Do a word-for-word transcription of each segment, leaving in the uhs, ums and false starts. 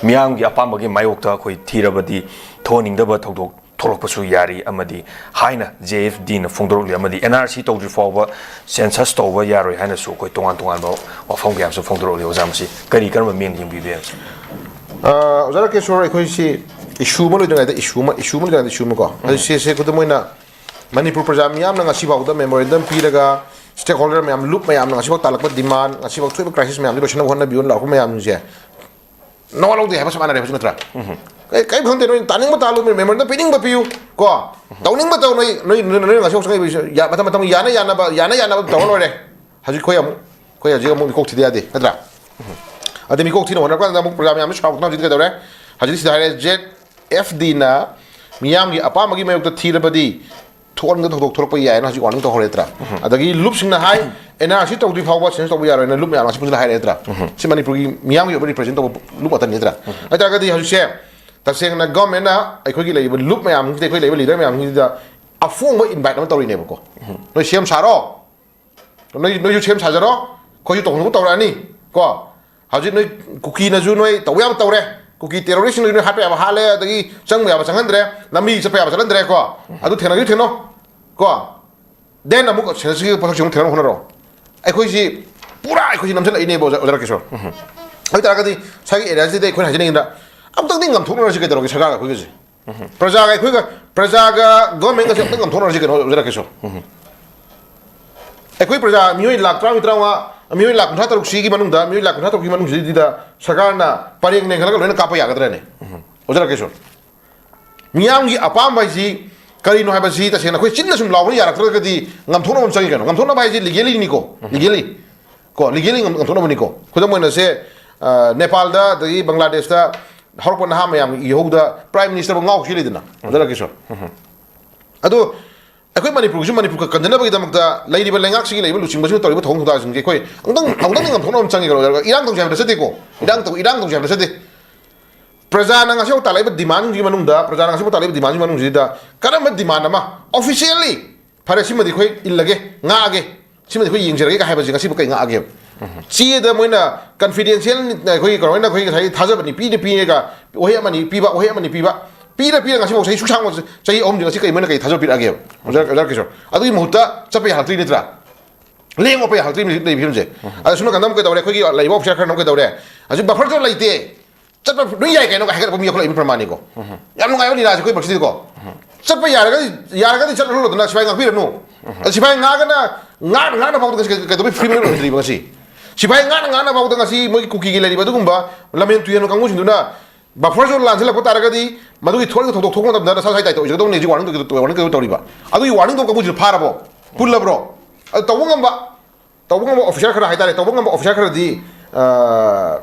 ꯃꯤꯌꯥꯝꯒꯤ ꯑꯄꯥꯝꯕꯒꯤ ꯃꯥꯌꯣꯛꯇ ꯑꯩꯈꯣꯏ ꯊꯤꯔꯕꯗꯤ ꯊꯣꯛꯍꯟꯅꯤꯡꯗꯕ ꯊꯧꯗꯣꯛ ꯊꯣꯛꯂꯛꯄꯁꯨ ꯌꯥꯔꯤ ꯑꯃꯗꯤ ꯍꯥꯏꯅ ꯖꯦ ꯑꯦꯐ ꯗꯤꯅ ꯐꯣꯡꯗꯣꯔꯛꯂꯤ ꯑꯃꯗꯤ ꯑꯦꯟ ꯑꯥꯔ ꯁꯤ ꯇꯧꯗ꯭ꯔꯤ ꯐꯥꯎꯕ ꯁꯦꯟꯁꯁ ꯇꯧꯕ ꯌꯥꯔꯣꯏ ꯍꯥꯏꯅꯁꯨ ꯑꯩꯈꯣꯏ ꯇꯣꯉꯥꯟ ꯇꯣꯉꯥꯟꯕ ꯋꯥꯐꯝ ꯀꯌꯥꯁꯨ ꯐꯣꯡꯗꯣꯔꯛꯂꯤ꯫ ꯑꯣꯖꯥ, ꯃꯁꯤ ꯀꯔꯤ, ꯀꯔꯝꯕ ꯃꯤꯠꯌꯦꯡ ꯌꯦꯡꯕꯤꯕ ꯌꯥꯏ? ꯑ, ꯑꯣꯖꯥ ꯔꯥꯀꯦꯁꯣꯔ, ꯑꯩꯈꯣꯏꯁꯤ ꯏꯁꯨ ꯑꯃ ꯂꯣꯏꯗ꯭ꯔꯤꯉꯩꯗ ꯏꯁꯨ ꯑꯃ ꯏꯁꯨ ꯑꯃ ꯂꯣꯏꯗ꯭ꯔꯤꯉꯩꯗ ꯏꯁꯨ ꯑꯃ ꯀꯣ, ꯑꯗꯨ ꯁꯤ ꯁꯤ ꯑꯩꯈꯣꯏꯗ ꯃꯣꯏꯅ ꯃꯅꯤꯄꯨꯔ ꯄ꯭ꯔꯖꯥ ꯃꯤꯌꯥꯝꯅ ꯉꯁꯤꯐꯥꯎꯗ ꯃꯦꯃꯣꯔꯦꯟꯗꯝ ꯄꯤꯔꯒ ꯁ꯭ꯇꯦꯛ ꯍꯣꯜꯗꯔ ꯃꯌꯥꯝ, ꯂꯨꯞ ꯃꯌꯥꯝꯅ ꯉꯁꯤꯐꯥꯎ ꯇꯥꯜꯂꯛꯄ ꯗꯤꯃꯥꯟ, ꯉꯁꯤꯐꯥꯎ ꯊꯣꯛꯏꯕ ꯀ꯭ꯔꯥꯏꯁꯤꯁ ꯃꯌꯥꯝꯁꯤ ꯂꯣꯏꯁꯤꯟꯅꯕ ꯍꯣꯠꯅꯕꯤꯌꯨꯅ ꯂꯥꯎꯔꯛꯄ ꯃꯌꯥꯝꯁꯦ ꯅꯋꯥ ꯂꯧꯗꯦ ꯍꯥꯏꯕ ꯆꯞ ꯃꯥꯟꯅꯔꯦ ꯍꯧꯖꯤꯛ, ꯅꯠꯇ꯭ꯔꯥ? ꯀꯩ ꯀꯩꯝ ꯈꯪꯗꯦ, ꯅꯣꯏ ꯇꯥꯅꯤꯡꯕ ꯇꯥꯜꯂꯨ, ꯅꯣꯏ ꯃꯦꯃꯣꯔꯦꯟꯗꯝ ꯄꯤꯅꯤꯡꯕ ꯄꯤꯌꯨ ꯀꯣ, ꯇꯧꯅꯤꯡꯕ ꯇꯧ, ꯅꯣꯏ ꯅꯣꯏ ꯅꯣꯏ ꯉꯁꯤ ꯆꯪꯉꯛꯏꯕ ꯃꯇꯝ ꯃꯇꯝꯒꯤ ꯌꯥꯅ ꯌꯥꯅꯕ ꯌꯥꯅ ꯌꯥꯅꯕ ꯇꯧꯔ ꯂꯣꯏꯔꯦ꯫ ꯍꯧꯖꯤꯛ ꯑꯩꯈꯣꯏ ꯑꯃꯨꯛ ꯑꯩꯈꯣꯏ ꯍꯧꯖꯤꯛ ꯑꯃꯨꯛ ꯃꯤꯀꯣꯛ ꯊꯤꯗ ꯌꯥꯗꯦ, ꯅꯠꯇ꯭ꯔꯥ? ꯑꯗꯩ ꯃꯤꯀꯣꯛ ꯊꯤꯅ ꯍꯣꯠꯅꯔ ꯀꯥꯟꯗ ꯑꯃꯨꯛ ꯄ꯭ꯔꯖꯥ ꯃꯌꯥꯝꯁꯨ ꯁꯥꯎꯔꯛꯇꯅ ꯍꯧꯖꯤꯛ ꯀꯩꯗꯧꯔꯦ? ꯍꯧꯖꯤꯛ ꯁꯤꯗ ꯍꯥꯏꯔꯦ, ꯖꯦꯠ ꯑꯦꯐ ꯗꯤꯅ ꯃꯤꯌꯥꯝꯒꯤ ꯑꯄꯥꯝꯕꯒꯤ ꯃꯥꯌꯣꯛꯇ ꯊꯤꯔꯕꯗꯤ ꯊꯣꯛꯍꯟꯒꯗꯕ ꯊꯧꯗꯣꯛ ꯊꯣꯛꯂꯛꯄ ꯌꯥꯏꯅ ꯍꯧꯖꯤꯛ ꯋꯥꯔꯅꯤꯡ ꯇꯧꯍꯧꯔꯦ, ꯅꯠꯇ꯭ꯔꯥ? ꯑꯗꯒꯤ ꯂꯨꯞꯁꯤꯡꯅ ꯍꯥꯏ, ꯑꯦꯟ ꯑꯥꯔ ꯁꯤ ꯇꯧꯗ꯭ꯔꯤ ꯐꯥꯎꯕ ꯁꯦꯟꯁꯁ ꯇꯧꯕ ꯌꯥꯔꯣꯏꯅ ꯂꯨꯞ ꯃꯌꯥꯝ ꯑꯁꯤ ꯄꯨꯟꯁꯤꯜꯂ ꯍꯥꯏꯔꯦ, ꯅꯠꯇ꯭ꯔꯥ? ꯁꯤ ꯃꯅꯤꯄꯨꯔꯒꯤ ꯃꯤꯌꯥꯝꯒꯤ ꯑꯣꯏꯕ ꯔꯤꯄ꯭ꯔꯖꯦꯟ ꯇꯧꯕ ꯂꯨꯞ ꯉꯥꯛꯇꯅꯤ, ꯅꯠꯇ꯭ꯔꯥ? ꯍꯥꯏꯇꯥꯔꯒꯗꯤ ꯍꯧꯖꯤꯛꯁꯦ ꯇꯁꯦꯡꯅ ꯒꯚꯔꯟꯃꯦꯟꯅ ꯑꯩꯈꯣꯏꯒꯤ ꯂꯩꯔꯤꯕ ꯂꯨꯞ ꯃꯌꯥꯝꯁꯤꯗ, ꯑꯩꯈꯣꯏ ꯂꯩꯔꯤꯕ ꯂꯤꯗꯔ ꯃꯌꯥꯝꯁꯤꯡꯁꯤꯗ ꯑꯐꯣꯡꯕ ꯏꯟꯚꯥꯏꯠ ꯑꯃ ꯇꯧꯔꯤꯅꯦꯕꯀꯣ꯫ ꯅꯣꯏ ꯁꯦꯝ ꯁꯥꯔꯣ, ꯅꯣꯏ ꯅꯣꯏꯁꯨ ꯁꯦꯝ ꯁꯥꯖꯔꯣ, ꯑꯩꯈꯣꯏꯁꯨ ꯇꯧꯅꯕ ꯇꯧꯔꯛꯑꯅꯤ ꯀꯣ꯫ ꯍꯧꯖꯤꯛ ꯅꯣꯏ ꯀꯨꯀꯤꯅꯁꯨ ꯅꯣꯏ ꯇꯧꯕ ꯌꯥꯕ ꯇꯧꯔꯦ, ꯀꯨꯀꯤ ꯇꯦꯔꯣꯔꯤꯁꯁꯤꯡꯅꯁꯨ ꯅꯣꯏ ꯍꯥꯠꯄ ꯌꯥꯕ ꯍꯥꯠꯂꯦ, ꯑꯗꯒꯤ ꯆꯪꯕ ꯌꯥꯕ ꯆꯪꯍꯟꯗ꯭ꯔꯦ, ꯂꯝꯕꯤ ꯆꯠꯄ ꯌꯥꯕ ꯆꯠꯍꯟꯗ꯭ꯔꯦ ꯀꯣ꯫ ꯑꯗꯨ ꯊꯦꯡꯅꯒꯦꯁꯨ ꯊꯦꯡꯅꯧ ꯀꯣ꯫ ꯗꯦꯟ ꯑꯃꯨꯛ ꯁꯦꯟꯁꯁꯀꯤ ꯄꯣꯠꯁꯛꯁꯤ ꯑꯃꯨꯛ ꯊꯦꯡꯅꯕ ꯍꯣꯠꯅꯔꯣ꯫ ꯑꯩꯈꯣꯏꯁꯤ ꯄꯨꯔꯥ ꯑꯩꯈꯣꯏꯁꯤ ꯅꯝꯁꯤꯜꯂꯛꯏꯅꯦꯕ, ꯑꯣꯖꯥ, ꯑꯣꯖꯥ ꯔꯥꯀꯦꯁꯣꯔ꯫ ꯑꯗꯨ ꯑꯣꯏꯇꯥꯔꯒꯗꯤ ꯁ꯭ꯋꯥꯏꯒꯤ ꯑꯦꯔꯤꯌꯥꯁꯤꯗ ꯑꯩꯈꯣꯏꯅ ꯍꯥꯏꯖꯅꯤꯡꯉꯤꯗ, ꯑꯃꯨꯛꯇꯪꯗꯤ ꯉꯝꯊꯣꯛꯅꯔꯁꯤ ꯀꯩꯗꯧꯔꯒꯦ ꯁꯔꯀꯥꯔꯒ ꯑꯩꯈꯣꯏꯒꯁꯦ? ꯄ꯭ꯔꯖꯥꯒ ꯑꯩꯈꯣꯏꯒ, ꯄ꯭ꯔꯖꯥꯒ ꯒꯣꯔꯃꯦꯟꯒꯁꯦ ꯑꯝꯇ ꯉꯝꯊꯣꯛꯅꯔꯁꯤ ꯀꯩꯅꯣ, ꯑꯣꯖꯥ ꯔꯥꯀꯦꯁꯣꯔ? ꯑꯩꯈꯣꯏ ꯄ꯭ꯔꯖꯥ ꯃꯤꯑꯣꯏ ꯂꯥꯛ ꯇꯔꯥꯃꯔꯤ, ꯇꯔꯥꯃꯉꯥ, ꯃꯤꯑꯣꯏ ꯂꯥꯛ ꯀꯨꯟꯊ꯭ꯔꯥ ꯇꯔꯨꯛꯁꯤꯒꯤ ꯃꯅꯨꯡꯗ, ꯃꯤꯑꯣꯏ ꯂꯥꯛ ꯀꯨꯟꯊ꯭ꯔꯥ ꯇꯔꯨꯛꯀꯤ ꯃꯅꯨꯡꯁꯤꯗꯩꯗ ꯁꯔꯀꯥꯔꯅ ꯄꯔꯦꯡ ꯂꯦꯡꯈꯠꯂꯒ ꯂꯣꯏꯅ ꯀꯥꯞꯄ ꯌꯥꯒꯗ꯭ꯔꯅꯦ, ꯑꯣꯖꯥ ꯔꯥꯀꯦꯁꯣꯔ? ꯃꯤꯌꯥꯝꯒꯤ ꯑꯄꯥꯝꯕ ꯍꯥꯏꯁꯤ ꯀꯔꯤꯅꯣ ꯍꯥꯏꯕꯁꯤ ꯇꯁꯦꯡꯅ ꯑꯩꯈꯣꯏ ꯆꯤꯟꯅ ꯁꯨꯝ ꯂꯥꯎꯕꯅ ꯌꯥꯔꯛꯇ꯭ꯔꯒꯗꯤ ꯉꯝꯊꯣꯛꯅꯕ ꯑꯃ ꯆꯪꯉꯤ ꯀꯩꯅꯣ꯫ ꯉꯝꯊꯣꯛꯅꯕ ꯍꯥꯏꯁꯤ ꯂꯤꯒꯦꯂꯤꯅꯤꯀꯣ, ꯂꯤꯒꯦꯂꯤ ꯀꯣ, ꯂꯤꯒꯦꯂꯤ ꯉꯝꯊꯣꯛꯅꯕꯅꯤꯀꯣ꯫ ꯈꯨꯗꯝ ꯑꯣꯏꯅ ꯁꯦ, ꯑ, ꯅꯦꯄꯥꯜꯗ ꯑꯗꯒꯤ ꯕꯪꯒ꯭ꯂꯥꯗꯦꯁꯇ ꯍꯧꯔꯛꯄ ꯅꯍꯥ ꯃꯌꯥꯝꯒꯤ ꯏꯍꯧꯗ ꯄ꯭ꯔꯥꯏꯝ ꯃꯤꯅꯤꯁꯇꯔ ꯉꯥꯎꯈꯤ ꯂꯩꯗꯅ, ꯑꯣꯖꯥ ꯔꯥꯀꯦꯁꯣꯔ? ꯑꯗꯣ ꯑꯩꯈꯣꯏ ꯃꯅꯤꯄꯨꯔꯒꯤꯁꯨ ꯃꯅꯤꯄꯨꯔ ꯀꯟꯖꯅꯕꯒꯤꯗꯃꯛꯇ ꯂꯩꯔꯤꯕ ꯂꯩꯉꯥꯛꯁꯤꯒꯤ ꯂꯩꯔꯤꯕ ꯂꯨꯆꯤꯡꯕꯁꯤꯡꯅ ꯇꯧꯔꯤꯕ ꯊꯧꯑꯣꯡ ꯊꯧꯗꯥꯡꯁꯤꯡꯁꯦ ꯑꯩꯈꯣꯏ ꯑꯃꯨꯛꯇꯪ, ꯑꯃꯨꯛꯇꯪꯗꯤ ꯉꯝꯊꯣꯛꯅꯕ ꯑꯃ ꯆꯪꯉꯤ ꯀꯩꯅꯣ꯫ ꯏꯔꯥꯡ ꯇꯧꯁꯦ ꯍꯥꯏꯕ ꯅꯠꯆꯗꯦꯀꯣ, ꯏꯔꯥꯡ ꯇꯧ, ꯏꯔꯥꯡ ꯇꯧꯁꯦ ꯍꯥꯏꯕ ꯅꯠꯆꯗꯦ꯫ ꯄ꯭ꯔꯖꯥꯅ ꯉꯁꯤ ꯐꯥꯎ ꯇꯥꯜꯂꯛꯏꯕ ꯗꯤꯃꯥꯟꯁꯤꯡꯒꯤ ꯃꯅꯨꯡꯗ, ꯄ꯭ꯔꯖꯥꯅ ꯉꯁꯤ ꯐꯥꯎ ꯇꯥꯜꯂꯛꯏꯕ ꯗꯤꯃꯥꯟꯁꯤꯡꯒꯤ ꯃꯅꯨꯡꯁꯤꯗ ꯀꯔꯝꯕ ꯗꯤꯃꯥꯟ ꯑꯃ ꯑꯣꯐꯤꯁꯤꯌꯦꯜꯂꯤ, "ꯐꯔꯦ, ꯁꯤꯃꯗꯤ ꯑꯩꯈꯣꯏ ꯏꯜꯂꯒꯦ, ꯉꯥꯛꯑꯒꯦ, ꯁꯤꯃꯗꯤ ꯑꯩꯈꯣꯏ ꯌꯦꯡꯖꯔꯒꯦ" ꯍꯥꯏꯕꯁꯦ ꯉꯁꯤꯕꯨ ꯀꯩ ꯉꯥꯛꯑꯒꯦꯕ? ꯆꯦꯗ ꯃꯣꯏꯅ confidential, ꯑꯩꯈꯣꯏꯒꯤ ꯀꯩꯅꯣ ꯑꯣꯏꯅ ꯑꯩꯈꯣꯏꯒꯤ ꯉꯁꯥꯏꯒꯤ ꯊꯥꯖꯕꯅꯤ, ꯄꯤꯗ ꯄꯤꯔꯒ ꯋꯥꯍꯩ ꯑꯃꯅꯤ ꯄꯤꯕ, ꯋꯥꯍꯩ ꯑꯃꯅꯤ ꯄꯤꯕ, ꯄꯤꯔ ꯄꯤꯔ ꯉꯁꯤꯐꯥꯎ ꯆꯍꯤ ꯁꯨꯛꯁꯥꯡꯕ, ꯆꯍꯤ ꯑꯍꯨꯝꯗꯤ ꯉꯁꯤ ꯀꯩ ꯃꯣꯏꯅ ꯀꯩ ꯊꯥꯖꯕ ꯄꯤꯔꯛꯑꯒꯦꯕ? ꯑꯣꯖꯥ, ꯑꯣꯖꯥ ꯀꯤꯁꯣꯔ, ꯑꯗꯨꯒꯤ ꯃꯍꯨꯠꯇ ꯆꯠꯄ ꯌꯥꯍꯜꯂꯛꯇ꯭ꯔꯤ ꯅꯠꯇ꯭ꯔꯥ? ꯂꯦꯡ ꯑꯣꯠꯄ ꯌꯥꯍꯜꯂꯛꯇ꯭ꯔꯤ ꯍꯧꯖꯤꯛ ꯂꯩꯔꯤꯕ ꯐꯤꯕꯝꯁꯦ꯫ ꯑꯗ ꯁꯣꯝ ꯅꯥꯀꯟꯗ ꯑꯃꯨꯛ ꯀꯩꯗꯧꯔꯦ? ꯑꯩꯈꯣꯏꯒꯤ ꯂꯩꯔꯤꯕ officer ꯈꯔꯅ ꯑꯃꯨꯛ ꯀꯩꯗꯧꯔꯦ? ꯍꯧꯖꯤꯛ buffer zone ꯂꯩꯇꯦ, ꯆꯠꯄ ꯂꯣꯏ ꯌꯥꯏ ꯀꯩꯅꯣ ꯍꯥꯏꯒꯠꯂꯛꯄ ꯃꯤ ꯌꯥꯎꯈꯠꯂꯛꯏꯕ ꯄ꯭ꯔꯃꯥꯟꯅꯤꯀꯣ꯫ ꯌꯥꯝ ꯅꯨꯡꯉꯥꯏꯕ ꯂꯤꯂꯥꯁꯦ ꯑꯩꯈꯣꯏ ꯃꯁꯤꯗꯤꯀꯣ꯫ ꯆꯠꯄ ꯌꯥꯔꯒꯗꯤ, ꯌꯥꯔꯒꯗꯤ ꯆꯠꯍꯜꯂꯣꯗꯅ ꯁꯤꯐꯥꯏ ꯉꯥꯛꯄꯤꯔꯅꯨ꯫ ꯑꯗ ꯁꯤꯐꯥꯏ ꯉꯥꯛꯑꯒꯅ, ꯉꯥꯛ-, ꯉꯥꯛꯅ ꯐꯥꯎꯗ ꯉꯁꯤ ꯀꯩ-, ꯀꯩꯗꯧꯕꯩ free movement ꯑꯣꯏꯍꯟꯗ꯭ꯔꯤꯕ ꯉꯁꯤ? ꯁꯤꯐꯥꯏ ꯉꯥꯛꯅ ꯉꯥꯛꯅ ꯐꯥꯎꯗ ꯉꯁꯤ ꯃꯣꯏꯒꯤ ꯀꯨꯀꯤꯒꯤ ꯂꯩꯔꯤꯕ ꯑꯗꯨꯒꯨꯝꯕ ꯂꯝꯍꯦꯟ ꯇꯨꯍꯦꯟꯕ ꯀꯥꯡꯕꯨꯁꯤꯡꯗꯨꯅ buffer zone ꯂꯥꯟꯁꯤꯜꯂꯛꯄ ꯇꯥꯔꯒꯗꯤ ꯃꯗꯨꯒꯤ ꯊꯣꯛꯂꯛꯄ ꯊꯧꯗꯣꯛ ꯊꯣꯛꯄ ꯃꯇꯝꯗ ꯅꯁꯥ ꯁꯥꯏ ꯇꯥꯏ ꯇꯧꯖꯒꯗꯧꯅꯤ꯫ ꯍꯧꯖꯤꯛ warning ꯇꯧ-, warning ꯇꯧ-, ꯇꯧꯔꯤꯕ ꯑꯗꯨꯒꯤ warning ꯇꯧꯕ ꯀꯥꯡꯕꯨꯁꯤꯅ ꯐꯥꯔꯕꯣ? ꯄꯨꯜꯂꯕ꯭ꯔꯣ? ꯑꯗꯨ ꯇꯧꯕ ꯉꯝꯕ, ꯇꯧꯕ ꯉꯝꯕ officer ꯈꯔ ꯍꯥꯏꯇꯥꯔꯦ, ꯇꯧꯕ ꯉꯝꯕ officer ꯈꯔꯗꯤ, ꯑ,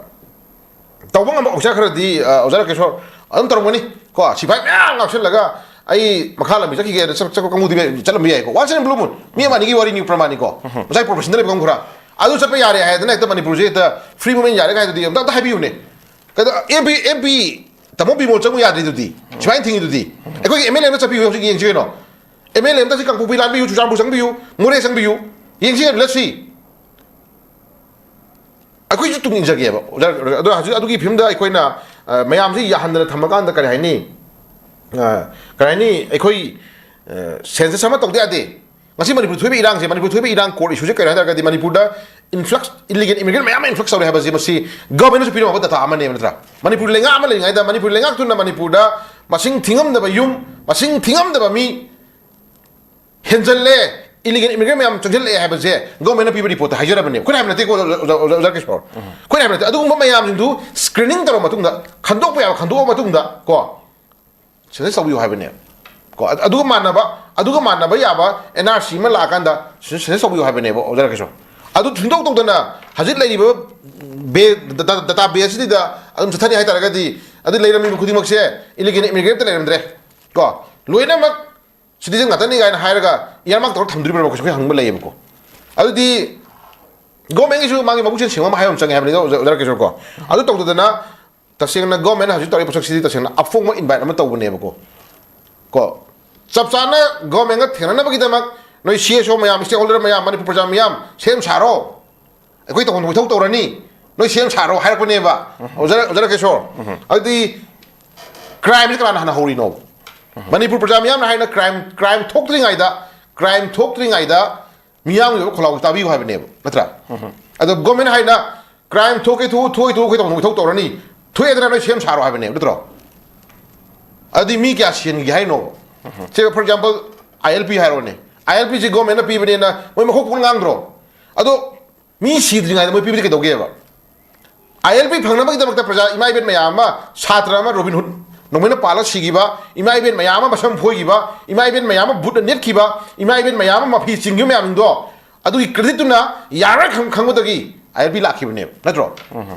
ꯇꯧꯕ ꯉꯝꯕ officer ꯈꯔꯗꯤ, ꯑ, ꯑꯣꯖꯥ ꯔꯥꯀꯦꯁꯣꯔ, ꯑꯗꯨꯝ ꯇꯧꯔꯝꯒꯅꯤ ꯀꯣ꯫ ꯁꯤꯐꯥꯏ ꯃꯌꯥꯝ ꯉꯥꯛꯁꯜꯂꯒ ꯑꯩ ꯃꯈꯥ ꯂꯝꯕꯤ ꯆꯠꯈꯤꯒꯦꯅ ꯆꯠ-, ꯆꯠꯄ ꯀꯥꯡꯕꯨꯗꯤ ꯆꯠꯂꯝꯕ ꯌꯥꯏꯀꯣ꯫ Once in a blue moon, ꯃꯤ ꯑꯃ ꯑꯅꯤꯒꯤ ꯋꯥꯔꯤꯅꯤ, ꯄ꯭ꯔꯃꯥꯟꯅꯤꯀꯣ꯫ ꯃꯁꯥꯏ professionꯗ ꯂꯩꯕ ꯀꯥꯡꯕꯨ ꯈꯔ ꯑꯗꯨ ꯆꯠꯄ ꯌꯥꯔꯦ ꯍꯥꯏꯗꯅ ꯍꯦꯛꯇ ꯃꯅꯤꯄꯨꯔꯁꯦ ꯍꯦꯛꯇ free movement ꯌꯥꯔꯦ ꯍꯥꯏꯗꯨꯗꯤ ꯑꯝꯇ, ꯑꯝꯇ ꯍꯥꯏꯕꯤꯌꯨꯅꯦ꯫ ꯀꯩꯗꯧ MP, MP ꯇꯥꯃꯣ ꯕꯤꯃꯣꯜ ꯆꯪꯉꯨ ꯌꯥꯗ꯭ꯔꯤꯗꯨꯗꯤ? ꯁꯤꯐꯥꯏꯅ ꯊꯤꯡꯉꯤꯗꯨꯗꯤ? ꯑꯩꯈꯣꯏꯒꯤ MLA ꯑꯃ ꯆꯠꯄꯤꯌꯨ ꯍꯧꯖꯤꯛ ꯌꯦꯡꯁꯤ ꯀꯩꯅꯣ꯫ MLA ꯑꯃ ꯆꯠꯁꯤ, ꯀꯥꯡꯄꯣꯛꯄꯤ ꯂꯥꯟꯕꯤꯌꯨ, ꯆꯨꯔꯆꯥꯟꯄꯨꯔ ꯆꯪꯕꯤꯌꯨ, ꯃꯣꯔꯦ ꯆꯪꯕꯤꯌꯨ, ꯌꯦꯡꯁꯤ ꯀꯩꯅꯣ, let's see꯫ ꯑꯩꯈꯣꯏꯁꯨ ꯇꯨꯡ ꯏꯟꯖꯒꯦꯕ꯫ ꯑꯗꯣ ꯍꯧꯖꯤꯛ ꯑꯗꯨꯒꯤ ꯐꯤꯕꯝꯗ ꯑꯩꯈꯣꯏꯅ, ꯑ, ꯃꯌꯥꯝꯁꯤ ꯌꯥꯍꯟꯗꯅ ꯊꯝꯃꯀꯥꯟꯗ ꯀꯔꯤ ꯍꯥꯏꯅꯤ? ꯑ, ꯀꯔꯤ ꯍꯥꯏꯅꯤ? ꯑꯩꯈꯣꯏ, ꯑ, census ꯑꯃ ꯇꯧꯗ ꯌꯥꯗꯦ꯫ ꯉꯁꯤ ꯃꯅꯤꯄꯨꯔ ꯊꯣꯛꯏꯕ ꯏꯔꯥꯡꯁꯦ, ꯃꯅꯤꯄꯨꯔ ꯊꯣꯛꯏꯕ ꯏꯔꯥꯡ core issueꯁꯦ ꯀꯔꯤ ꯍꯥꯏ ꯇꯥꯔꯒꯗꯤ ꯃꯅꯤꯄꯨꯔꯗ influx, illegal immigrant ꯃꯌꯥꯝ ꯑꯃ influx ꯇꯧꯔꯦ ꯍꯥꯏꯕꯁꯤ ꯃꯁꯤ governmentꯅꯁꯨ ꯄꯤꯔꯝꯕ data ꯑꯃꯅꯦꯕ ꯅꯠꯇ꯭ꯔꯥ? ꯃꯅꯤꯄꯨꯔ ꯂꯩꯉꯥꯛ ꯑꯃ ꯂꯩꯔꯤꯉꯩꯗ ꯃꯅꯤꯄꯨꯔ ꯂꯩꯉꯥꯛꯇꯨꯅ ꯃꯅꯤꯄꯨꯔꯗ ꯃꯁꯤꯡ ꯊꯤꯉꯝꯗꯕ ꯌꯨꯝ, ꯃꯁꯤꯡ ꯊꯤꯉꯝꯗꯕ ꯃꯤ ꯍꯦꯟꯖꯜꯂꯦ, illegal immigrant ꯃꯌꯥꯝ ꯆꯪꯁꯤꯜꯂꯛꯑꯦ ꯍꯥꯏꯕꯁꯦ governmentꯅ ꯄꯤꯕ reportꯇ ꯍꯥꯏꯖꯔꯕꯅꯦꯕ꯫ ꯑꯩꯈꯣꯏꯅ ꯍꯥꯏꯕ ꯅꯠꯇꯦꯀꯣ, ꯑꯣꯖꯥ, ꯑꯣꯖꯥ, ꯑꯣꯖꯥ ꯀꯤꯁꯣꯔ꯫ ꯑꯩꯈꯣꯏꯅ ꯍꯥꯏꯕ ꯅꯠꯇꯦ꯫ ꯑꯗꯨꯒꯨꯝꯕ ꯃꯌꯥꯝꯁꯤꯡꯗꯨ screening ꯇꯧꯔꯕ ꯃꯇꯨꯡꯗ, ꯈꯟꯗꯣꯛꯄ ꯌꯥꯕ ꯈꯟꯗꯣꯛꯑ ꯃꯇꯨꯡꯗ ꯀꯣ, census ꯇꯧꯕꯤꯌꯨ ꯍꯥꯏꯕꯅꯦꯕ꯫ ꯀꯣ, ꯑ-, ꯑꯗꯨꯒ ꯃꯥꯟꯅꯕ, ꯑꯗꯨꯒ ꯃꯥꯟꯅꯕ ꯌꯥꯕ NRC ꯑꯃ ꯂꯥꯛꯑꯀꯥꯟꯗ census ꯇꯧꯕꯤꯌꯨ ꯍꯥꯏꯕꯅꯦꯕ, ꯑꯣꯖꯥ ꯔꯥꯀꯦꯁꯣꯔ꯫ ꯑꯗꯨ ꯁꯨꯡꯇꯧ ꯇꯧꯗꯅ ꯍꯧꯖꯤꯛ ꯂꯩꯔꯤꯕ ꯕꯦ-, data, database ꯑꯁꯤꯗ ꯑꯗꯨꯝ ꯆꯠꯊꯅꯤ ꯍꯥꯏ ꯇꯥꯔꯒꯗꯤ, ꯑꯗꯨ ꯂꯩꯔꯝꯃꯤꯕ ꯈꯨꯗꯤꯡꯃꯛꯁꯦ illegal immigrant ꯂꯩꯔꯝꯗ꯭ꯔꯦ꯫ ꯀꯣ, ꯂꯣꯏꯅꯃꯛ citizen ꯉꯥꯛꯇꯅꯤ ꯀꯥꯏꯅ ꯍꯥꯏꯔꯒ earmark ꯇꯧꯔꯒ ꯊꯝꯗꯣꯔꯤꯕ꯭ꯔꯥ? ꯑꯩꯈꯣꯏ ꯍꯪꯕ ꯂꯩꯌꯦꯕꯀꯣ꯫ ꯑꯗꯨꯗꯤ governmentꯀꯤꯁꯨ ꯃꯥꯒꯤ ꯃꯕꯨꯛꯆꯦꯜ ꯁꯦꯡꯕ ꯑꯃ ꯍꯥꯏꯕ ꯑꯃ ꯆꯪꯉꯦ ꯍꯥꯏꯕꯅꯤꯗ, ꯑꯣꯖꯥ, ꯑꯣꯖꯥ ꯔꯥꯀꯦꯁꯣꯔ ꯀꯣ꯫ ꯑꯗꯨ ꯇꯧꯗꯗꯅ ꯇꯁꯦꯡꯅ governmentꯅ ꯍꯧꯖꯤꯛ ꯇꯧꯔꯤꯕ ꯄꯣꯠꯁꯛꯁꯤꯗꯤ ꯇꯁꯦꯡꯅ ꯑꯐꯣꯡꯕ invite ꯑꯃ ꯇꯧꯕꯅꯦꯕꯀꯣ꯫ ꯀꯣ, ꯆꯞ ꯆꯥꯅ governmentꯀ ꯊꯦꯡꯅꯅꯕꯒꯤꯗꯃꯛ ꯅꯣꯏ CSO ꯃꯌꯥꯝ, stakeholder ꯃꯌꯥꯝ, ꯃꯅꯤꯄꯨꯔ ꯄ꯭ꯔꯖꯥ ꯃꯌꯥꯝ ꯁꯦꯝ ꯁꯥꯔꯣ꯫ ꯑꯩꯈꯣꯏ ꯇꯧꯐꯝ ꯊꯣꯛꯄ ꯏꯊꯧ ꯇꯧꯔꯅꯤ, ꯅꯣꯏ ꯁꯦꯝ ꯁꯥꯔꯣ ꯍꯥꯏꯔꯛꯄꯅꯦꯕ꯫ ꯑꯣꯖꯥ, ꯑꯣꯖꯥ ꯔꯥꯀꯦꯁꯣꯔ, ꯑꯗꯨꯗꯤ crime ꯁꯦ ꯀꯅꯥꯅ ꯍꯥꯟꯅ ꯍꯧꯔꯤꯅꯣ? ꯃꯅꯤꯄꯨꯔ ꯄ꯭ꯔꯖꯥ ꯃꯤꯌꯥꯝꯅ ꯍꯥꯏꯅ crime, crime ꯊꯣꯛꯇ꯭ꯔꯤꯉꯩꯗ, crime ꯊꯣꯛꯇ꯭ꯔꯤꯉꯩꯗ ꯃꯤꯌꯥꯝꯒꯤ ꯑꯣꯏꯕ ꯈꯣꯜꯂꯥꯎ ꯇꯥꯕꯤꯌꯨ ꯍꯥꯏꯕꯅꯦꯕ, ꯅꯠꯇ꯭ꯔꯥ? ꯑꯗꯣ government ꯍꯥꯏꯅ crime ꯊꯣꯛꯀꯦ ꯊꯣꯛꯎ, ꯊꯣꯛꯑꯣꯏ ꯊꯣꯛꯎ, ꯑꯩꯈꯣꯏ ꯇꯧꯐꯝ ꯊꯣꯛꯄ ꯏꯊꯧ ꯇꯧꯔꯅꯤ, ꯊꯣꯛꯑꯦꯗꯅ ꯅꯣꯏ ꯁꯦꯝ ꯁꯥꯔꯣ ꯍꯥꯏꯕꯅꯦꯕ, ꯅꯠꯇ꯭ꯔꯣ? ꯑꯗꯨꯗꯤ ꯃꯤ ꯀꯌꯥ ꯁꯤꯍꯟꯈꯤꯒꯦ ꯍꯥꯏꯅꯣ? ꯁꯦ, for example, ILP ꯍꯥꯏꯔꯣꯅꯦ, ILP ꯁꯦ government ꯅ ꯄꯤꯕꯅꯦꯅ ꯃꯣꯏ ꯃꯈꯣꯛ ꯄꯨꯡ ꯉꯥꯡꯗ꯭ꯔꯣ? ꯑꯗꯣ ꯃꯤ ꯁꯤꯗ꯭ꯔꯤꯉꯩꯗ ꯃꯣꯏ ꯄꯤꯕꯗꯤ ꯀꯩꯗꯧꯒꯦꯕ? ILP ꯐꯪꯅꯕꯒꯤꯗꯃꯛꯇ ꯄ꯭ꯔꯖꯥ, ꯏꯃꯥ ꯏꯕꯦꯟ ꯃꯌꯥꯝ ꯑꯃ, ꯁꯥꯇ꯭ꯔ ꯑꯃ ꯔꯣꯕꯤꯟ ꯍꯨꯗ ꯅꯣꯡꯃꯩꯅ ꯄꯥꯜꯂ ꯁꯤꯈꯤꯕ, ꯏꯃꯥ ꯏꯕꯦꯟ ꯃꯌꯥꯝ ꯑꯃ ꯃꯁꯝ ꯐꯣꯏꯈꯤꯕ, ꯏꯃꯥ ꯏꯕꯦꯟ ꯃꯌꯥꯝ ꯑꯃ ꯕꯨꯠꯅ ꯅꯦꯠꯈꯤꯕ, ꯏꯃꯥ ꯏꯕꯦꯟ ꯃꯌꯥꯝ ꯑꯃ ꯃꯐꯤ ꯆꯤꯡꯈꯤꯕ ꯃꯌꯥꯝꯗꯣ, ꯑꯗꯨꯒꯤ credit ꯇꯨꯅ ꯌꯥꯔꯣꯏ ꯈꯪ-, ꯈꯪꯕꯗꯒꯤ ILP ꯂꯥꯛꯈꯤꯕꯅꯦꯕ, ꯅꯠꯇ꯭ꯔꯣ?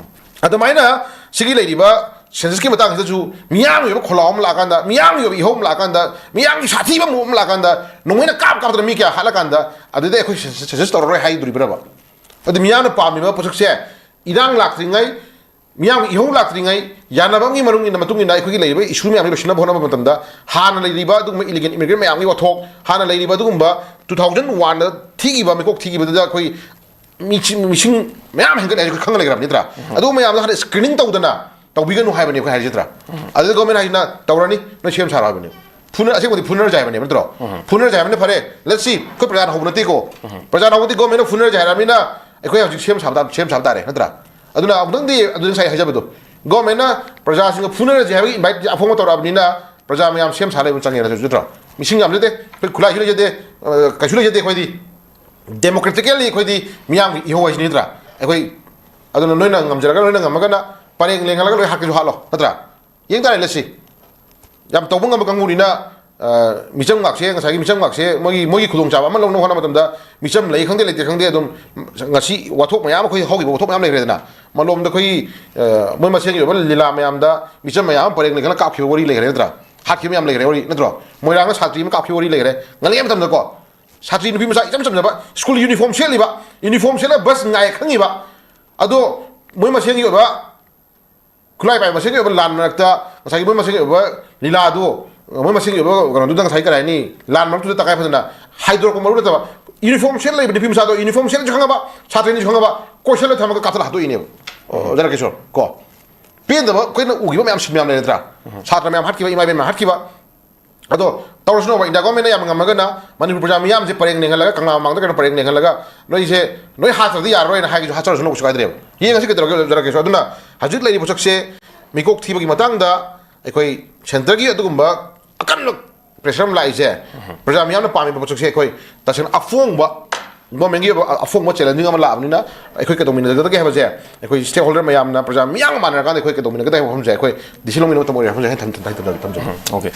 ꯑꯗꯨꯃꯥꯏꯅ ꯁꯤꯒꯤ ꯂꯩꯔꯤꯕ census ꯀꯤ ꯃꯇꯥꯡꯁꯤꯗꯁꯨ ꯃꯤꯌꯥꯝꯒꯤ ꯑꯣꯏꯕ ꯈꯣꯜꯂꯥꯎ ꯑꯃ ꯂꯥꯛꯑꯀꯥꯟꯗ, ꯃꯤꯌꯥꯝꯒꯤ ꯑꯣꯏꯕ ꯏꯍꯧ ꯑꯃ ꯂꯥꯛꯑꯀꯥꯟꯗ, ꯃꯤꯌꯥꯝꯒꯤ ꯁꯥꯊꯤꯕ move ꯑꯃ ꯂꯥꯛꯑꯀꯥꯟꯗ, ꯅꯣꯡꯃꯩꯅ ꯀꯥꯞ ꯀꯥꯞꯇꯅ ꯃꯤ ꯀꯌꯥ ꯍꯥꯠꯂꯀꯥꯟꯗ, ꯑꯗꯨꯗꯩ ꯑꯩꯈꯣꯏ census, census ꯇꯧꯔꯔꯣꯏ ꯍꯥꯏꯗꯣꯔꯤꯕ꯭ꯔꯕ? ꯑꯗꯨ ꯃꯤꯌꯥꯝꯅ ꯄꯥꯝꯃꯤꯕ ꯄꯣꯠꯁꯛꯁꯦ, ꯏꯔꯥꯡ ꯂꯥꯛꯇ꯭ꯔꯤꯉꯩ, ꯃꯤꯌꯥꯝꯒꯤ ꯏꯍꯧ ꯂꯥꯛꯇ꯭ꯔꯤꯉꯩ, ꯌꯥꯅꯕꯒꯤ ꯃꯔꯨꯡ ꯏꯟꯅ, ꯃꯇꯨꯡ ꯏꯟꯅ ꯑꯩꯈꯣꯏꯒꯤ ꯂꯩꯔꯤꯕ issue ꯃꯌꯥꯝꯁꯤ ꯂꯣꯏꯁꯤꯟꯅꯕ ꯍꯣꯠꯅꯕ ꯃꯇꯝꯗ, ꯍꯥꯟꯅ ꯂꯩꯔꯤꯕ ꯑꯗꯨꯒꯨꯝꯕ illegal immigrant ꯃꯌꯥꯝꯒꯤ ꯋꯥꯊꯣꯛ, ꯍꯥꯟꯅ ꯂꯩꯔꯤꯕ ꯑꯗꯨꯒꯨꯝꯕ two thousand one ꯗ ꯊꯤꯈꯤꯕ, ꯃꯤꯀꯣꯛ ꯊꯤꯈꯤꯕꯗꯨꯗ ꯑꯩꯈꯣꯏ ꯃꯤꯁꯤꯡ, ꯃꯤꯁꯤꯡ ꯃꯌꯥꯝ ꯍꯦꯟꯒꯠꯂꯦ ꯍꯥꯏꯁꯦ ꯑꯩꯈꯣꯏ ꯈꯪꯉ ꯂꯩꯈ꯭ꯔꯕ ꯅꯠꯇ꯭ꯔꯥ? ꯑꯗꯨꯒꯨꯝꯕ ꯃꯌꯥꯝꯗꯣ ꯍꯥꯟꯅ screening ꯇꯧꯗꯅ ꯇꯧꯕꯤꯒꯅꯨ ꯍꯥꯏꯕꯅꯤ ꯑꯩꯈꯣꯏ ꯍꯥꯏꯔꯤꯁꯦ ꯅꯠꯇ꯭ꯔꯥ? ꯑꯗꯨꯗ government ꯍꯥꯏꯁꯤꯅ ꯇꯧꯔꯅꯤ, ꯅꯣꯏ ꯁꯦꯝ ꯁꯥꯔꯣ ꯍꯥꯏꯕꯅꯤ꯫ ꯐꯨꯅ-, ꯑꯁꯦꯡꯕꯗꯤ ꯐꯨꯅꯔꯁꯦ ꯍꯥꯏꯕꯅꯦꯕ ꯅꯠꯇ꯭ꯔꯣ? ꯐꯨꯅꯔꯁꯦ ꯍꯥꯏꯕꯅ ꯐꯔꯦ, let's see, ꯑꯩꯈꯣꯏ ꯄ꯭ꯔꯖꯥꯅ ꯍꯧꯕ ꯅꯠꯇꯦꯀꯣ꯫ ꯄ꯭ꯔꯖꯥꯅ ꯍꯧꯕꯗꯤ government ꯅ ꯐꯨꯅꯔꯁꯦ ꯍꯥꯏꯔꯕꯅꯤꯅ ꯑꯩꯈꯣꯏ ꯍꯧꯖꯤꯛ ꯁꯦꯝ ꯁꯥꯕ ꯇꯥ-, ꯁꯦꯝ ꯁꯥꯕ ꯇꯥꯔꯦ ꯅꯠꯇ꯭ꯔꯥ? ꯑꯗꯨꯅ ꯑꯃꯨꯛꯇꯪꯗꯤ ꯑꯗꯨ ꯉꯁꯥꯏ ꯍꯥꯏꯖꯕꯗꯣ, government ꯅ ꯄ꯭ꯔꯖꯥꯁꯤꯡꯒ ꯐꯨꯅꯔꯁꯦ ꯍꯥꯏꯕꯒꯤ invite ꯑꯐꯣꯡꯕ ꯇꯧꯔꯛꯑꯕꯅꯤꯅ ꯄ꯭ꯔꯖꯥ ꯃꯌꯥꯝ ꯁꯦꯝ ꯁꯥ ꯂꯩꯕ ꯆꯪꯉꯦ ꯅꯠꯇ꯭ꯔꯣ? ꯃꯤꯁꯤꯡ ꯌꯥꯝꯖꯗꯦ, ꯑꯩꯈꯣꯏ ꯈꯨꯠꯂꯥꯏꯁꯨ ꯂꯩꯖꯗꯦ, ꯑ, ꯀꯩꯁꯨ ꯂꯩꯖꯗꯦ ꯑꯩꯈꯣꯏꯗꯤ꯫ Democratically ꯑꯩꯈꯣꯏꯗꯤ ꯃꯤꯌꯥꯝꯒꯤ ꯏꯍꯧ ꯍꯥꯏꯁꯤ ꯅꯠꯇ꯭ꯔꯥ? ꯑꯩꯈꯣꯏ ꯑꯗꯨꯅ ꯅꯣꯏꯅ ꯉꯝꯖꯔꯒ, ꯅꯣꯏꯅ ꯉꯝꯃꯒꯅ ꯄꯔꯦꯡ ꯂꯦꯡꯍꯜꯂꯒ ꯂꯣꯏ ꯍꯥꯠꯀꯦꯁꯨ ꯍꯥꯠꯂꯣ, ꯅꯠꯇ꯭ꯔꯥ? ꯌꯦꯡ ꯇꯥꯔꯦ, let's see꯫ ꯌꯥꯝ ꯇꯧꯕ ꯉꯝꯕ ꯀꯥꯡꯕꯨꯅꯤꯅ, ꯑ, ꯃꯤꯆꯝ ꯉꯥꯛꯁꯦ, ꯉꯁꯥꯏꯒꯤ ꯃꯤꯆꯝ ꯉꯥꯛꯁꯦ ꯃꯣꯏꯒꯤ, ꯃꯣꯏꯒꯤ ꯈꯨꯗꯣꯡꯆꯥꯕ ꯑꯃ ꯂꯧꯅꯕ ꯍꯣꯠꯅꯕ ꯃꯇꯝꯗ ꯃꯤꯆꯝ ꯂꯩ ꯈꯪꯗꯦ ꯂꯩꯇꯦ ꯈꯪꯗꯦ, ꯑꯗꯨꯝ ꯉꯁꯤ ꯋꯥꯊꯣꯛ ꯃꯌꯥꯝ, ꯑꯩꯈꯣꯏ ꯍꯧꯈꯤꯕ ꯋꯥꯊꯣꯛ ꯃꯌꯥꯝ ꯂꯩꯈ꯭ꯔꯦꯗꯅ, ꯃꯂꯣꯝꯗ ꯑꯩꯈꯣꯏꯒꯤ, ꯑ, ꯃꯣꯏ ꯃꯁꯦꯟꯒꯤ ꯑꯣꯏꯕ ꯂꯤꯂꯥ ꯃꯌꯥꯝꯗ ꯃꯤꯆꯝ ꯃꯌꯥꯝ ꯑꯃ ꯄꯔꯦꯡ ꯂꯦꯡꯍꯜꯂꯒ ꯀꯥꯞꯈꯤꯕ ꯋꯥꯔꯤ ꯂꯩꯈ꯭ꯔꯦ ꯅꯠꯇ꯭ꯔꯥ? ꯍꯥꯠꯈꯤꯕ ꯃꯌꯥꯝ ꯂꯩꯈ꯭ꯔꯦ ꯋꯥꯔꯤ ꯅꯠꯇ꯭ꯔꯣ? ꯃꯣꯏꯔꯥꯡꯗ ꯁꯥꯇ꯭ꯔꯤ ꯑꯃ ꯀꯥꯞꯈꯤꯕ ꯋꯥꯔꯤ ꯂꯩꯈ꯭ꯔꯦ, ꯉꯜꯂꯤꯉꯩ ꯃꯇꯝꯗꯀꯣ꯫ ꯁꯥꯇ꯭ꯔꯤ ꯅꯨꯄꯤ ꯃꯆꯥ ꯏꯆꯝ ꯆꯝꯖꯕ, school uniform ꯁꯦꯠꯂꯤꯕ, uniform ꯁꯦꯠꯂꯒ bus ꯉꯥꯏ ꯈꯪꯉꯤꯕ, ꯑꯗꯣ ꯃꯣꯏ ꯃꯁꯦꯟꯒꯤ ꯑꯣꯏꯕ, ꯈꯨꯠꯂꯥꯏ ꯄꯥꯏꯕ ꯃꯁꯦꯟꯒꯤ ꯑꯣꯏꯕ ꯂꯥꯟ ꯃꯔꯛꯇ ꯉꯁꯥꯏꯒꯤ ꯃꯣꯏ ꯃꯁꯦꯟꯒꯤ ꯑꯣꯏꯕ ꯂꯤꯂꯥꯗꯨ, ꯃꯣꯏ ꯃꯁꯦꯟꯒꯤ ꯑꯣꯏꯕ ꯀꯩꯅꯣꯗꯨꯗ ꯉꯁꯥꯏ ꯀꯔꯤ ꯍꯥꯏꯅꯤ, ꯂꯥꯟ ꯃꯔꯛꯇꯨꯗ ꯇꯉꯥꯏ ꯐꯗꯅ ꯍꯥꯏꯗꯣꯔꯛꯄ ꯃꯔꯨ ꯅꯠꯇꯕ, ꯌꯨꯅꯤꯐꯣꯔꯝ ꯁꯦꯠ ꯂꯩꯕ ꯅꯨꯄꯤ ꯃꯆꯥꯗꯣ ꯌꯨꯅꯤꯐꯣꯔꯝ ꯁꯦꯠꯅꯁꯨ ꯈꯪꯉꯕ, ꯁꯥꯇ꯭ꯔꯅꯤꯁꯨ ꯈꯪꯉꯕ, ꯀꯣꯏꯁꯜꯂ ꯊꯝꯃꯒ ꯀꯥꯊꯠꯂ ꯍꯥꯠꯇꯣꯛꯏꯅꯦꯕ꯫ ꯑꯣ, ꯖꯔꯀꯤꯁꯣꯔ ꯀꯣ, ꯄꯦꯟꯗꯕ ꯑꯩꯈꯣꯏꯅ ꯎꯈꯤꯕ ꯃꯌꯥꯝ, ꯁꯤ ꯃꯌꯥꯝ ꯂꯩ ꯅꯠꯇ꯭ꯔꯥ? ꯁꯥꯇ꯭ꯔ ꯃꯌꯥꯝ ꯍꯥꯠꯈꯤꯕ, ꯏꯃꯥ ꯏꯕꯦꯟ ꯃꯌꯥꯝ ꯍꯥꯠꯈꯤꯕ꯫ ꯑꯗꯣ ꯇꯧꯔꯁꯅꯣꯕ, ꯏꯟꯗꯤꯌꯥ ꯒꯣꯔꯃꯦꯟꯅ ꯌꯥꯝ ꯉꯝꯃꯒꯅ ꯃꯅꯤꯄꯨꯔ ꯄ꯭ꯔꯖꯥ ꯃꯤꯌꯥꯝꯁꯦ ꯄꯔꯦꯡ ꯂꯦꯡꯍꯜꯂꯒ, ꯀꯪꯂꯥ ꯃꯃꯥꯡꯗ ꯀꯩꯅꯣ ꯄꯔꯦꯡ ꯂꯦꯡꯍꯜꯂꯒ, "ꯅꯣꯏꯁꯦ, ꯅꯣꯏ ꯍꯥꯠꯇ꯭ꯔꯗꯤ ꯌꯥꯔꯔꯣꯏꯅ" ꯍꯥꯏꯒꯤꯁꯨ, ꯍꯥꯠꯆꯔꯁꯅꯨ, ꯀꯩꯁꯨ ꯀꯥꯏꯗ꯭ꯔꯦꯕ꯫ ꯌꯦꯡꯉꯁꯤ ꯀꯩꯗꯧꯔꯒꯦ, ꯖꯔꯀꯤꯁꯣꯔ꯫ ꯑꯗꯨꯅ ꯍꯧꯖꯤꯛ ꯂꯩꯔꯤꯕ ꯄꯣꯠꯁꯛꯁꯦ, ꯃꯤꯀꯣꯛ ꯊꯤꯕꯒꯤ ꯃꯇꯥꯡꯗ ꯑꯩꯈꯣꯏ ꯁꯦꯟꯇꯔꯒꯤ ꯑꯗꯨꯒꯨꯝꯕ ꯑꯀꯟꯕ ꯄ꯭ꯔꯦꯁꯔ ꯑꯃ ꯂꯥꯛꯏꯁꯦ, ꯄ꯭ꯔꯖꯥ ꯃꯤꯌꯥꯝꯅ ꯄꯥꯝꯃꯤꯕ ꯄꯣꯠꯁꯛꯁꯦ ꯑꯩꯈꯣꯏ ꯇꯁꯦꯡꯅ ꯑꯐꯣꯡꯕ, ꯒꯣꯔꯃꯦꯟꯒꯤ ꯑꯣꯏꯕ ꯑꯐꯣꯡꯕ ꯆꯦꯂꯦꯟꯖꯤꯡ ꯑꯃ ꯂꯥꯛꯑꯕꯅꯤꯅ, ꯑꯩꯈꯣꯏ ꯀꯩꯗꯧꯃꯤꯟꯅꯒꯗꯒꯦ ꯍꯥꯏꯕꯁꯦ, ꯑꯩꯈꯣꯏ ꯁ꯭ꯇꯦꯛ ꯍꯣꯜꯗꯔ ꯃꯌꯥꯝꯅ, ꯄ꯭ꯔꯖꯥ ꯃꯤꯌꯥꯝꯒ ꯃꯥꯟꯅꯔꯀꯥꯟꯗ ꯑꯩꯈꯣꯏ ꯀꯩꯗꯧꯃꯤꯟꯅꯒꯗꯒꯦ ꯍꯥꯏꯕ ꯋꯥꯐꯝꯁꯦ ꯑꯩꯈꯣꯏ ꯗꯤ ꯁꯤ ꯂꯧꯃꯤꯟꯅꯕ ꯃꯇꯝ ꯑꯣꯏꯔꯦ ꯍꯥꯏꯕꯁꯦ ꯑꯩꯅ ꯊꯝ-, ꯊꯝ-, ꯊꯝꯖꯒꯦ, ꯊꯝꯖꯒꯦ꯫ ꯎꯝ, okay꯫